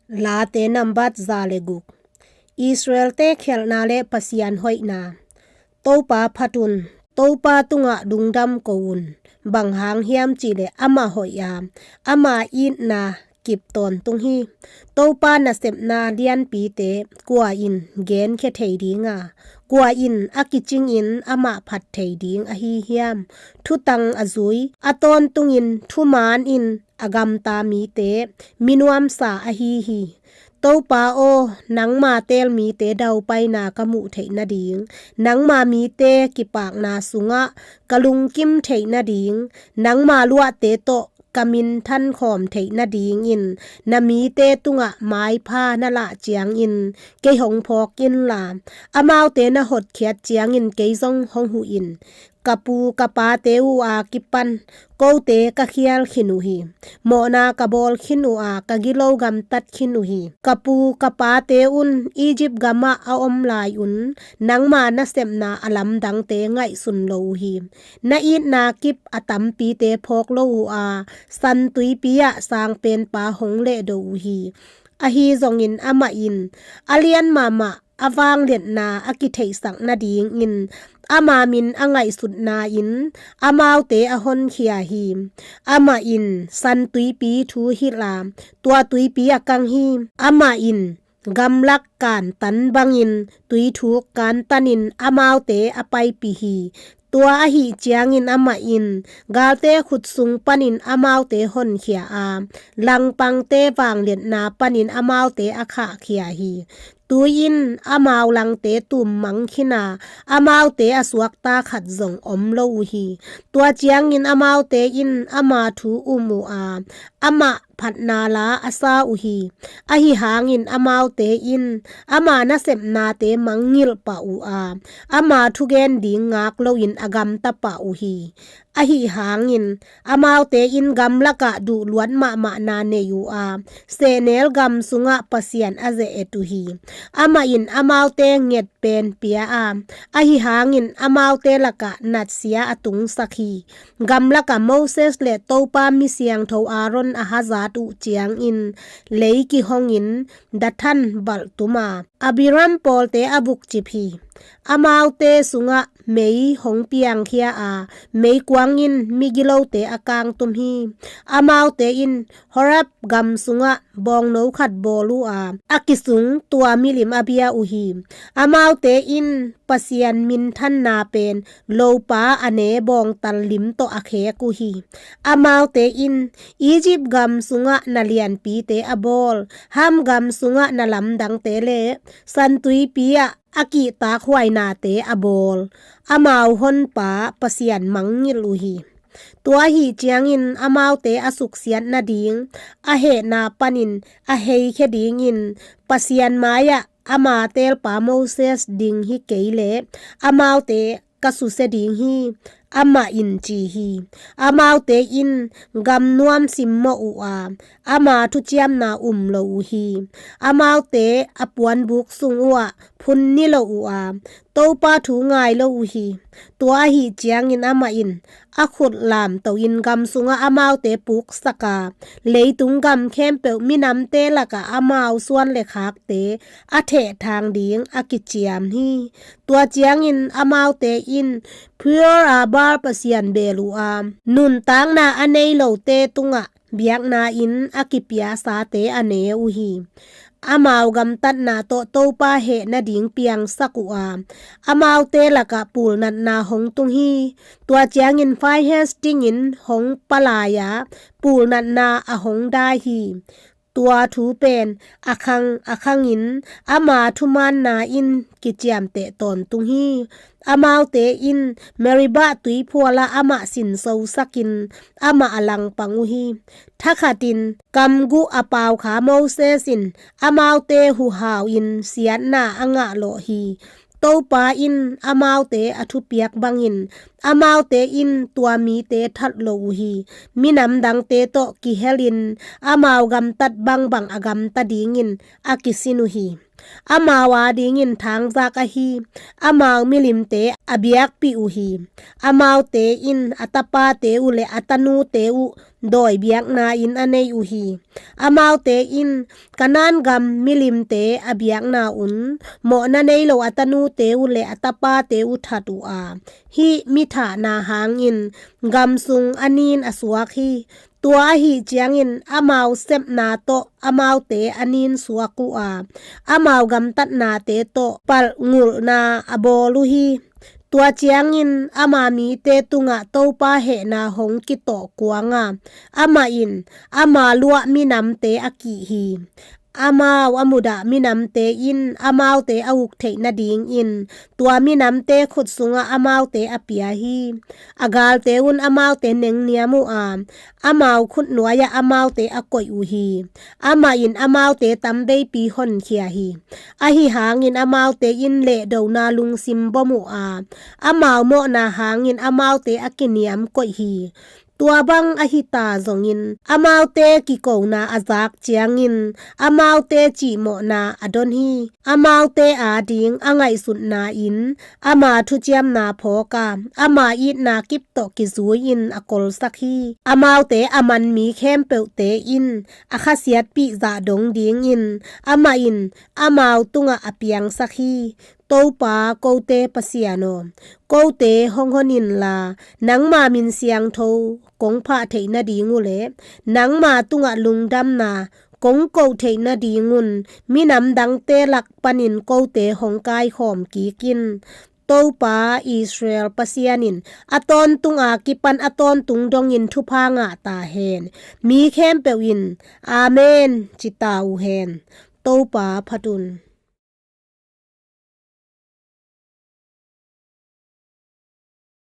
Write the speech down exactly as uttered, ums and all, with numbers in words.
Late nambat za le guk. Israelte khialhna le Pasian hoihna. Topa phat un. Topa tungah lungdam ko un. Bang hang hiam cih leh amah hoih a, ama itna kip tawntung hi. Topa nasepna lianpite kua in genkhia thei ding a, kua in a kicingin amah phat thei ding ahi hiam? Thutang a zui, a tawntungin thumaan in a gamta mite minuamsa ahi hi. Topa aw, nangma teel mite daupaina ka muh theih nading, nangma mite kipakna sungah ka lungkim theih nading, nangma luahte tawh ka minthan khawm theih nadingin na mite tungah maipha na lah ciangin kei hong phawk inla, amaute na hotkhiat ciangin kei zong hong huh in. Ka pu ka pate uh a kipan kote ka khial khin uh hi. Mawhna ka bawl khin uh a, ka gilo gamtat khin uh hi. Ka pu ka pate un Egypt gamah a om lai un nangma nasepna a lamdangte ngaihsun lo uh hi. Na itna kip a tampite phawk lo uh a, San Tuipi ah Sangpenpa hong lehdo uh hi. Ahi zongin amah in a lian mahmah a vangliatna a kitheihsak nadingin ama min a ngaihsutna in amaute a honkhia hi. Amah in San Tuipi thu hilh a, tua tuipi a kang hi. Amah in gamlak kantan bangin tuithuk kantanin amaute a paipih hi. Tua ahih ciangin amah in galte khut sung panin amaute honkhia a, langpangte vangliatna panin amaute a khahkhia hi. Tui in amau langte tum mang khin a, amaute a suakta khat zong om lo uh hi. Tua ciangin amaute in ama thu um uh a, amah phatna la a sa uh hi. Ahi hangin amaute in ama nasepnate mangngilh pah uh a, ama thugen ding ngak loin a gamta pah uh hi. Ahi hangin amaute in gamlakah duhluat mahmahna nei uh a, sehnel gam sungah Pasian a ze-et uh hi. Amah in amaute nget pen pia a, ahi hangin amaute lakah natsia a tungsak hi. Gamlakah Moses le Topa mi siangtho Aaron a hazat uh ciangin lei kihongin Dathan balh tum a, Abiram pawlte a vukcip hi. Amaute sungah mei hong piangkhia a, meikuang in migilote a kangtum hi. Amaute in Horeb gam sungah bawngno khat bawl uh a, a kisung tua milim a bia uh hi. Amaute in Pasian minthanna pen lopa a ne bawngtal lim tawh a khek uh hi. Amaute in Egypt gam sungah na lianpite a bawl, Ham gam sungah na lamdangte le San Tuipi ah a kihtakhuainate a bawl, amau honpa Pasian mangngilh uh hi. Tua ahih ciangin amaute a suksiat nading a hehna panin a heikhia dingin Pasian mai-ah ama teelpa Moses ding hi kei leh amaute ka susia ding hi, amah in ci hi. Amaute in gam nuam simmawh uh a, ama thuciamna um lo uh hi. Amaute a puanbuk sung uhah phun ni lo uh a, Topa thu ngai lo uh hi. Tua ahih ciangin amah in a khut lamtoin gam sungah amaute puksak a, leitung gam khempeuh minamte lakah amau suan le khakte a thehthang ding a kiciam hi. Tua ciangin amaute in Peor a Baal pasian beel uh a, nuntakna a nei lote tungah biakna inn a kipiasate a ne uh hi. Amau gamtatna tawh Topa heh nading piangsak uh a, amaute lakah pulnatna hong tung hi. Tua ciangin Phinehas dingin hong palai a, pulnatna a hong dai hi. Tua thu pen a khang a khangin ama thumaanna in kiciamteh tawntung hi. Amaute in Meribah tuiphualah amah sinsosakin amah a langpang uh hi. Thakhatin kamguh a paukha Moses in amaute huhau-in siatna a ngahlawh hi. Topa in amaute a thupiak bangin amaute in tua mite that lo uh hi. Minam dangte tawh kihelin amau gamtat bangbang a gamta dingin a kisin uh hi. Amau adingin thangzak ahi amau milimte a biakpih uh hi. Amaute in a tapate uh le a tanute uh dawi biakna-in a nei uh hi. Amaute in Kanaan gam milimte a biakna-un mawhna nei lo a tanute uh le a tapate uh that uh a, hih mithahna hangin gam sung a nin a suak hi. Tua ahih ciangin amau sepna tawh amaute a nin suak uh a, amau gamtatnate tawh palh ngulhna a bawl uh hi. Tua ciangin ama mite tungah Topa hehna hong kitawh kuanga, amah in ama luah minamte a kih hi. Amau a mudah minamte in amaute a uk theih nadingin tua minamte khut sungah amaute a pia hi. A galte un amaute nengniam uh a, amau khut nuai-ah amaute a koih uh hi. Amah in amaute tamveipi honkhia hi. Ahi hangin amaute in lehdona lungsim bom uh a, amau mawhna hangin amaute a kiniam koih hi. Tua bang ahi ta zongin amaute kikona a zak ciangin amaute cihmawhna a don hi. Amaute ading a ngaihsutna-in ama thuciamna phawk a, ama itna kip tawh kizui-in a kolsak hi. Amaute a man mi khempeuhte in a khasiatpih zah dong dingin amah in amau tungah a piangsak hi. Topa, kote Pasian aw, kote hong hon inla, nangma min siangtho kong phah theih nading uh le nangma tungah lungdamna kong koh theih nadingun minam dangte lak panin kote hong kaikhawm kik in. Topa Israel Pasian in a tawntung a kipan a tawntung dongin thupha ngah ta hen. Mi khempeuh in Amen ci ta uh hen. Topa phat un.